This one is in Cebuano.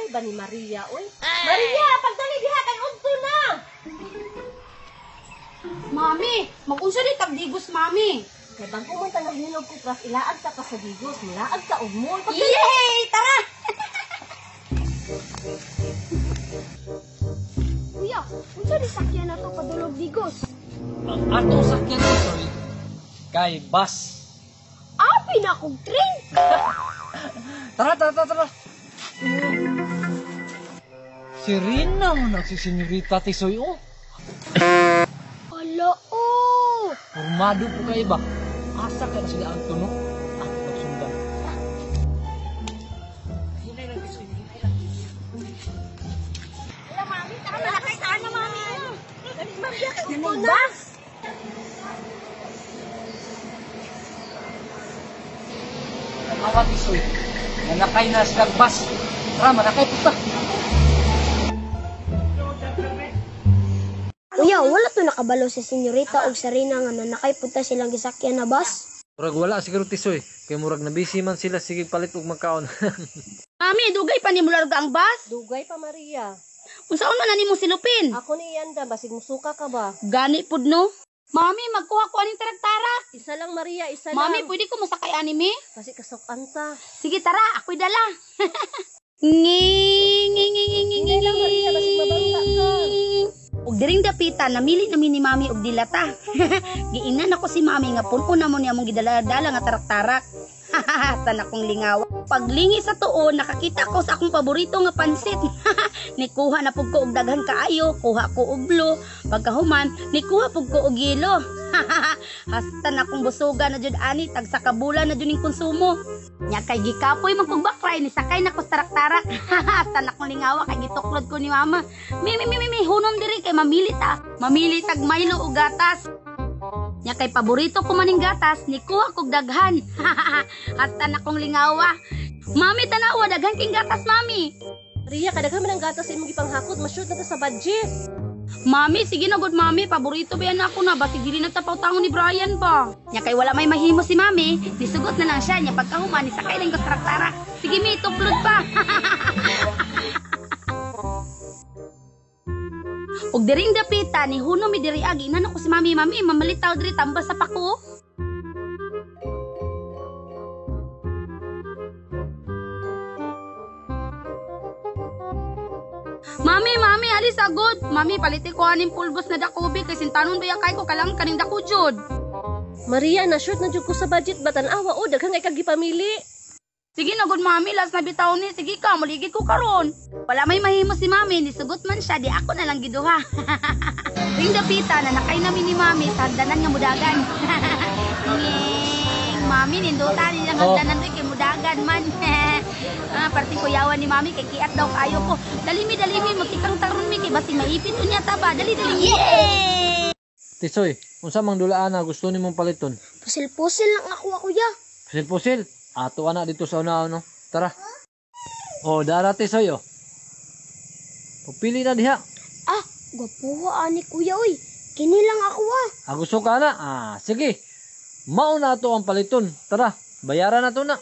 Hinay ba ni Maria, oy? Maria, pagdali diha kay udto na. Mami, mag-unsa di tagdigos, mami. Kay bag-o man ta nahinog ko pras ilaag ta ka sa Digos, nilaag ta og mall. Pagdali. Yay! Tara! Kuya, unsa di sakyan nato padulog Digos? Ang atong sakyan, Tisoy, kay bus. Abi na kog train. Tara, tara, tara, tara. Si Rina mo nagsisenyorita, Tisoy, oh. Ala oh. Formado po kayo ba? Asa ka na sila ang tuno? Ah, magsundan. Hinay lang, Tisoy. Hinay lang. Ala, mami, tara, malakay saan na, mami. Dali Maria kay udto Nanay na. bus. Awa, Tisoy. Nanakay na silang bus. Tara, manakay po ta. Kuya, wala to nakabalo sa senyorita og Sarina nga nanakay punta silang gisakyan na bus. Murag wala siguro, Tisoy. Kay murag na busy man sila sige palit og magkaon. Mami, dugay pa ni mularga ang bus. Dugay pa Maria. Unsaon man na nimo silupin? Ako ni Yanda, basig musuka ka ba? Gani pud no. Mami, magkuha ko aning tarak-tarak. Isa lang Maria, isa Mami, lang. pwede ko mosakay anime? Kasi kasok anta. Sige, tara, ako'y dala. Nging, nging, nging, nging, nging, Hinay lang Maria, basig mabangga ka. Og diring dapita, namili nami ni mami og dilata. Giingnan ako si mami nga puno na mo niya mong gidala-dala nga tarak-tarak. Tan akong lingaw. Paglingi sa tuon, nakakita ko sa akong paborito nga pansit. Nikuha na pug ko og daghan kaayo, kuha ko og blue. Pagkahuman, nikuha pug ko og yelo. Hasta na akong busuga na jud ani, tag sa kabulan na jud ning konsumo. Nya kay gikapoy man kog bakray ni sakay na ko sa tarak-tarak. Hasta na akong lingawa kay gituklod ko ni mama. Mi mi mi mi, mi hunom diri kay mamili ta. Mamili tag Milo o gatas. Nya kay paborito ko maning gatas, nikuha kog daghan. Hasta na akong lingawa. Mami tanawa daghan king gatas mami. Maria, kadaghan man ang gatas sa imong gipanghakot, ma-shoot na ta sa budget. Mami, sige na good mami, paborito ba yan ako na basig dili na tapaw tangon ni Brian ba. Nya kay wala may mahimo si mami, nisugot na lang siya nya pagkahuman ni sakay lang ko sa tarak-tarak. Sige mi, tuklod pa. Og diring dapita ni huno mi diri agi inano ko si mami, mami mamalitaw diri tambal sa pako. Mami, mami, alis agod. Mami, paliti ko aning pulbos na dakobi kay sintanon ba kay ko kalang kaning dako jud. Maria, na-shoot na jud ko sa budget ba tan-awa oh, daghan kay kag gipamili. Sige na gud mami, last na bitaw ni. Sige ka, maligid ko karon. Wala may mahimo si mami, nisugot man siya, di ako na lang giduha. Ring dapita na nakay namin ni mami sa hagdanan nga mudagan. Nging, mami, ninduta nilang Oh. hagdanan doy kay mudagan man. Ah, parting kuyawan ni mami kay kiat daw kayo ko. Dalimi dalimi mutikang taron mi kay basing maipit unya ta ba. Dali dali. Yay! Tisoy, unsa mang dulaan na gusto nimong paliton? Pusil-pusil lang ako ah, kuya. Pusil-pusil. Ato ana dito sa una no. Tara. Oh, dara Tisoy oh. Pupili na diha. Ah, gwapuha ani kuya oy. Kini lang ako ah. Ah, gusto ka na? Ah, sige. Mao na ato ang paliton. Tara, bayaran na to na.